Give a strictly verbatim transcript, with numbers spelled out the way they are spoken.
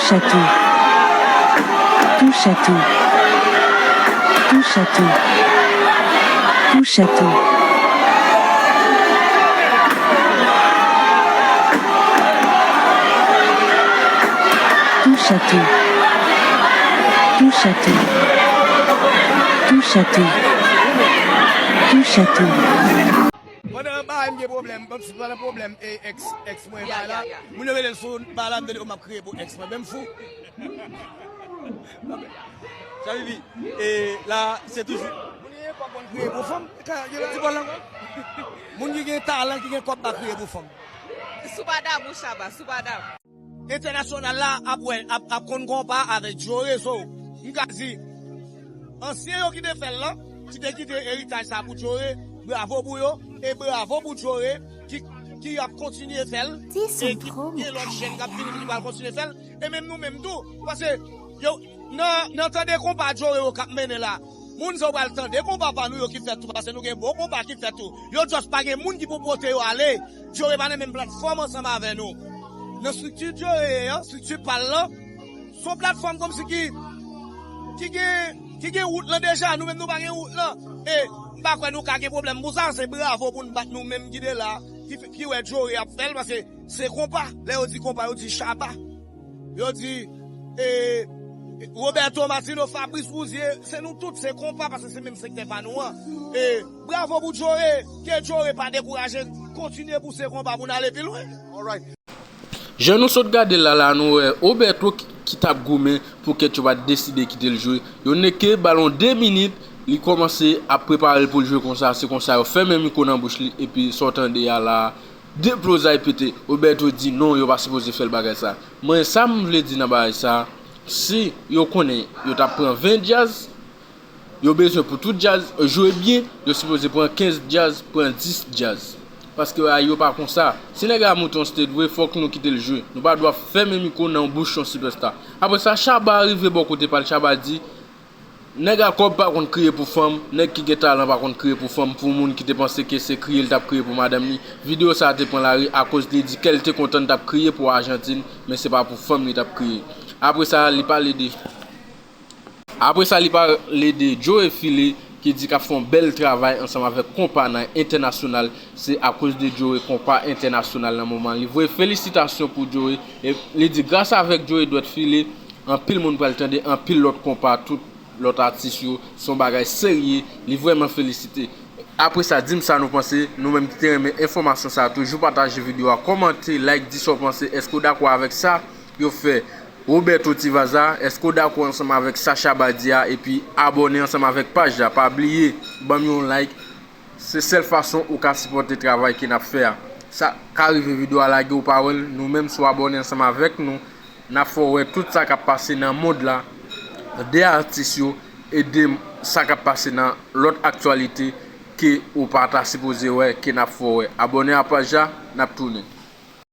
Touche à tout. Touche à tout. Touche à tout. Touche à tout. Touche à tout. Touche à tout. Touche à tout. Touche à tout. Pandan bagay m gen pwoblèm, pandan pwoblèm e ex, ex mwen bay la, moun yo mete l sou bay la, m tande m ap kriye pou ex mwen, men m fou. Sa vivi, e la, se toujou. Moun ki gen kòb konn kriye pou fanm, ka, yo ti bòl la. Moun ki gen talan, ki gen kòb pa kriye pou fanm. Sou pa dabou, Shabba, sou pa dabou. Entènasyonal la ap wè, ap, ap konn konpa avèk Joe Rezo. M ka di, ansyen yo ki te fè l lan, ki te kite eritaj sa pou Joe, bravo pou yo, e bravo pou Joe ki, ki ap kontinye fè l, e ki gen lòt jèn k ap vini ki pral kontinye fè l, e menm nou menm tou, paske yo, nan, nan tande konpa Joe yo k ap mennen la, moun sa yo pral tande konpa pa nou yo ki fèt tou, paske nou gen bon konpa ki fèt tou, yo just pa gen moun ki pou pote yo ale. Joe pa nan menm platfòm ansanm avè nou. Nan estrikti Joe ye an, estrikti pa l lan, se yon platfòm kòmsi ki, ki gen, ki gen wout lan deja, nou menm nou pa gen wout lan. E m pa kwè nou ka gen pwoblèm pou sa, se bravo pou n bat nou menm ki de la, ki, ki wè Joe ap fè l, paske se konpa. Lè yo di konpa, yo di Shabba. Yo di, e, Roberto Martino, Fabrice Rouzier, se nou tout, se konpa, paske se menm sektè pa nou an. E, bravo pou Joe, ke Joe pa dekouraje, kontinye pouse konpa pou n ale pi lwen. Alright. Jan nou sot gade l la, la nou wè Roberto ki, ki t ap goumen pou kèt yo pa t deside kite l jwe. Yo neke ba l yon de minit, li kòmanse ap prepare l pou l jwe konsa, se konsa yo fèmen mikwo nan bouch li, epi sa w tande a la, deplozay pete. Roberto di non, yo pa sipoze fè l bagay sa. Mwen, sa m vle di nan bagay sa, si yo konnen yo t ap pran ven djaz, yo bezwen pou tout djaz jwe byen, yo sipoze pran kenz djaz, pran dis djaz. Paske bagay yo pa konsa. Si nèg la monte yon stage vre, fòk nou kite l jwe. Nou pa dwa fèmen mikwo nan bouch yon sipèsta. Apre sa, Shabba rive bò kote pa l, Shabba di, nèg a kòb pa konn kriye pou fanm, nèg ki gen talan pa konn kriye pou fanm, pou moun ki te panse ke se kriye l t ap kriye pou madanm li. Videyo sa a te pran lari akoz li di ke l te kontan l t ap kriye pou Ajantin, men se pa pou fanm li t ap kriye. Apre sa, li pale de Apre sa, li pale de Joe Philly, ki di k ap fè yon bèl travay ansanm avèk konpa nan entènasyonal. Se akoz de Joe konpa entènasyonal nan moman. Li voye felisitasyon pou Joe, e li di gras avèk Joe Dwèt Philly, anpil moun pral tande anpil lòt konpa, tout lòt atis yo, se yon bagay serye, li vrèman felisite. Apre sa, di m sa nou panse, nou menm ki te renmen enfòmasyon sa a, toujou pataje videyo a, kòmante, like, di sa w panse, èske w dakò avèk sa yo fè Roberto Tivaza, èske w dakò ansanm avèk sa Shabba di a, epi abòne ansanm avèk paj la, pa bliye, ban m yon like, se sèl fason ou ka sipòte travay ke n ap fè a. Sa ka rive videyo a lage ou pa wè l, nou menm si w abòne ansanm avèk nou, n ap fè w wè tout sa k ap pase nan mond la, de atis yo, e de sa k ap pase nan lòt aktyalite ke ou pa ta sipoze wè, ke n ap fè w wè. Abòne a paj la, n ap tounen.